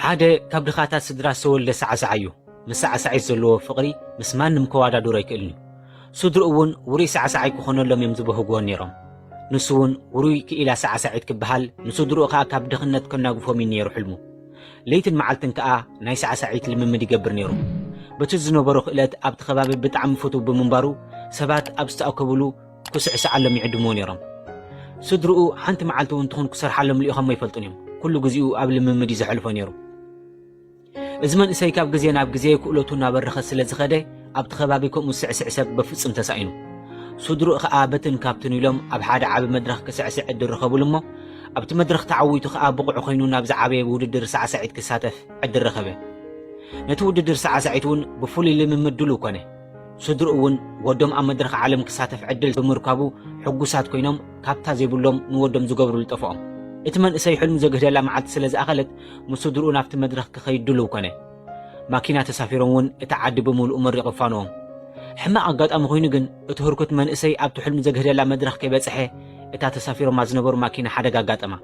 ሓደ ካብ ድኻታት ስድራ ዝተወልደ ሳዕሳዓይ እዩ። ምስ ሳዕሳዒት ዘለዎ ፍቕሪ ምስ ማንም ከዋዳድሮ ኣይክእልን እዩ። ስድርኡ እውን ውሩይ ሳዕሳዓይ ክኾነሎም እዮም ዝበህግዎ ነይሮም። ንሱ እውን ውሩይ ክኢላ ሳዕሳዒት ክበሃል፣ ንስድርኡ ከኣ ካብ ድኽነት ከናግፎም እዩ ነይሩ ሕልሙ። ለይትን መዓልትን ከኣ ናይ ሳዕሳዒት ልምምድ ይገብር ነይሩ። በቲ ዝነበሮ ክእለት ኣብቲ ከባቢ ብጣዕሚ ፍቱው ብምንባሩ ሰባት ኣብ ዝተኣከብሉ ክስዕስዓሎም ይዕድምዎ ነይሮም። ስድርኡ ሓንቲ መዓልቲ እውን ትኹን ክሰርሓሎም ልኢኾሞ ኣይፈልጡን እዮም። ኩሉ ግዜኡ ኣብ ልምምድ እዩ ዘሕልፎ ነይሩ። እዚ መንእሰይ ካብ ግዜ ናብ ግዜ ክእለቱ እናበረኸ ስለ ዝኸደ ኣብቲ ከባቢ ከምኡ ዝስዕስዕ ሰብ በፍጹም ተሳኢኑ። ስድርኡ ኸኣ በትን ካብትን ኢሎም ኣብ ሓደ ዓቢ መድረኽ ክስዕስዕ ዕድል ረኸብሉ እሞ ኣብቲ መድረኽ ተዓዊቱ ኸኣ ብቑዕ ኮይኑ ናብ ዝዓበየ ውድድር ሳዕሳዒት ክሳተፍ ዕድል ረኸበ። ነቲ ውድድር ሳዕሳዒት እውን ብፍሉይ ልምምድ ድሉው ኮነ። ስድርኡ እውን ወዶም ኣብ መድረኽ ዓለም ክሳተፍ ዕድል ብምርካቡ ሕጉሳት ኮይኖም ካብታ ዘይብሎም ንወዶም ዝገብርሉ ጠፍኦም። እቲ መንእሰይ ሕልሙ ዘግህደላ መዓልቲ ስለ ዝኣኸለት ምስ ስድርኡ ናብቲ መድረኽ ክኸይድ ድሉው ኮነ። ማኪና ተሳፊሮም እውን እቲ ዓዲ ብምሉኡ መሪቑ ኣፋንዎም። ሕማቕ ኣጋጣሚ ኮይኑ ግን እቲ ህርኩት መንእሰይ ኣብቲ ሕልሙ ዘግህደላ መድረኽ ከይበጽሐ እታ ተሳፊሮማ ዝነበሩ ማኪና ሓደጋ ኣጋጠማ።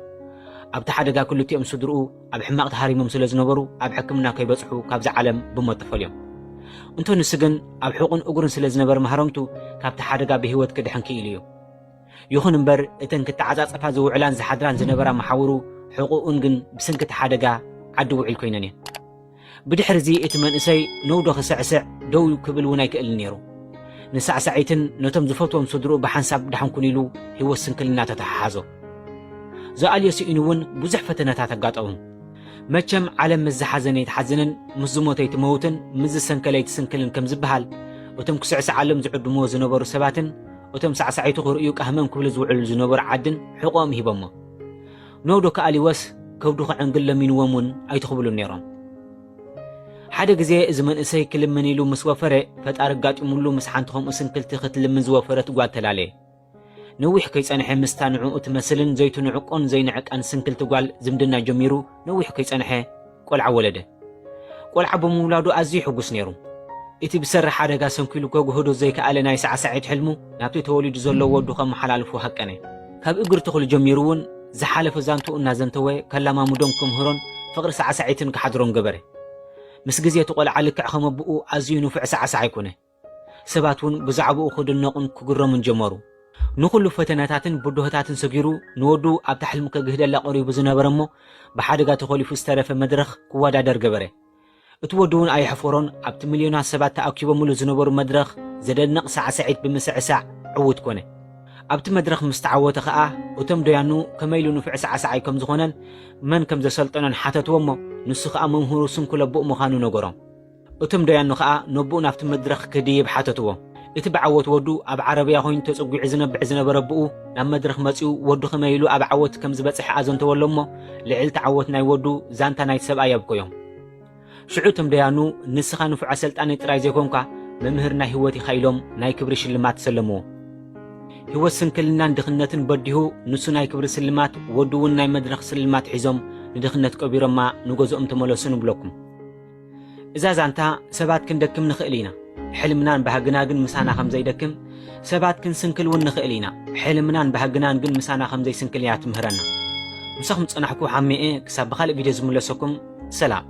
ኣብቲ ሓደጋ ክልቲኦም ስድርኡ ኣብ ሕማቕ ተሃሪሞም ስለ ዝነበሩ ኣብ ሕክምና ከይበጽሑ ካብዛ ዓለም ብሞት ተፈልዮም። እንቶ ንሱ ግን ኣብ ሕቑን እግሩን ስለ ዝነበረ ማህረምቱ ካብቲ ሓደጋ ብህይወት ክድሕን ክኢሉ እዩ። ይኹን እምበር እተን ክተዓጻጸፋ ዝውዕላን ዝሓድራን ዝነበራ መሓውሩ ሕቑኡን ግን ብሰንኪ እቲ ሓደጋ ዓዲ ውዒል ኮይነን እየን። ብድሕሪ እዚ እቲ መንእሰይ ነውዶ ክስዕስዕ ደው ክብል እውን ኣይክእልን ነይሩ። ንሳዕሳዒትን ነቶም ዝፈትዎም ስድርኡ ብሓንሳብ ደሓንኩን ኢሉ ህይወት ስንክልና ተተሓሓዞ። ዝኣልዮ ስኢኑ እውን ብዙሕ ፈተነታት ኣጋጠሙ። መቸም ዓለም ምስ ዝሓዘነ ኣይትሓዝንን፣ ምስ ዝሞተ ኣይትመውትን፣ ምስ ዝሰንከለ ኣይትስንክልን ከም ዝበሃል፣ እቶም ክስዕስዓሎም ዝዕድምዎ ዝነበሩ ሰባትን እቶም ሳዕሳዒቱ ክርእዩ ቃህመም ክብሉ ዝውዕሉ ዝነበሩ ዓድን ሕቖኦም ሂቦሞ። ነውዶ ክኣልይወስ ከብዱ ክዕንግል ለሚንዎም እውን ኣይትኽብሉን ነይሮም። ሓደ ግዜ እዚ መንእሰይ ክልምን ኢሉ ምስ ወፈረ፣ ፈጣሪ ኣጋጢሙሉ ምስ ሓንቲ ከምኡ ስንክልቲ ክትልምን ዝወፈረት ጓል ተላለየ። ነዊሕ ከይጸንሐ ምስታ ንዕኡ ትመስልን ዘይትንዕቆን ዘይንዕቃን ስንክልቲ ጓል ዝምድና ጀሚሩ ነዊሕ ከይጸንሐ ቆልዓ ወለደ። ቆልዓ ብምውላዱ ኣዝዩ ሕጉስ ነይሩ። እቲ ብሰሪ ሓደጋ ሰንኪሉ ከግህዶ ዘይከኣለ ናይ ሳዕሳዒት ሕልሙ ናብቲ ተወሊዱ ዘሎ ወዱ ከመሓላልፎ ሃቀነ። ካብ እግሪ ተኽሉ ጀሚሩ እውን ዝሓለፈ ዛንትኡ እናዘንተወ ከላማምዶን ክምህሮን ፍቕሪ ሳዕሳዒትን ክሓድሮን ገበረ። ምስ ግዜ እቲ ቆልዓ ልክዕ ከም ኣቦኡ ኣዝዩ ንፉዕ ሳዕሳዓይ ኮነ። ሰባት እውን ብዛዕባኡ ክድነቑን ክግረሙን ጀመሩ። ንኹሉ ፈተነታትን ብድሆታትን ሰጊሩ ንወዱ ኣብታ ሕልሙ ከግህደላ ቀሪቡ ዝነበረ እሞ ብሓደጋ ተኾሊፉ ዝተረፈ መድረኽ ክወዳደር ገበረ። እቲ ወዲ እውን ኣየሕፈሮን ኣብቲ ሚልዮናት ሰባት ተኣኪቦምሉ ዝነበሩ መድረኽ ዘደንቕ ሳዕስዒት ብምስዕሳዕ ዕዉት ኮነ። ኣብቲ መድረኽ ምስ ተዓወተ ኸኣ እቶም ደያኑ ከመይ ኢሉ ንፉዕ ሳዕሳዓይ ከም ዝኾነን መን ከም ዘሰልጠኖን ሓተትዎ እሞ ንሱ ኸኣ መምህሩ ስንኩል ኣቦኡ ምዃኑ ነገሮም። እቶም ደያኑ ኸኣ ነቦኡ ናብቲ መድረኽ ክድይብ ሓተትዎ። እቲ ብዓወት ወዱ ኣብ ዓረብያ ኮይኑ ተጸጒዑ ዝነብዕ ዝነበረ ኣቦኡ ናብ መድረኽ መጺኡ ወዱ ከመይ ኢሉ ኣብ ዓወት ከም ዝበጽሐ ኣዘንተወሎም እሞ ልዕሊ እቲ ዓወት ናይ ወዱ ዛንታ ናይቲ ሰብኣይ ኣብኮዮም። ሽዑ እቶም ደያኑ ንስኻ ንፉዕ ኣሰልጣኒ ጥራይ ዘይኮንካ መምህር ናይ ህይወት ኢኻ ኢሎም ናይ ክብሪ ሽልማት ሰለምዎ። ህይወት ስንክልናን ድኽነትን በዲሁ ንሱ ናይ ክብሪ ስልማት ወዱ እውን ናይ መድረኽ ስልማት ሒዞም ንድኽነት ቀቢሮማ ንገዝኦም ተመለሱ ንብለኩም። እዛ ዛንታ ሰባት ክንደክም ንኽእል ኢና፣ ሕልምናን ባህግና ግን ምሳና ከም ዘይደክም፣ ሰባት ክንስንክል እውን ንኽእል ኢና፣ ሕልምናን ባህግናን ግን ምሳና ከም ዘይስንክል እያ ትምህረና። ምሳኹም ጸናሕኩ ሓሜ እየ፣ ክሳብ ብኻልእ ቪድዮ ዝምለሰኩም፣ ሰላም።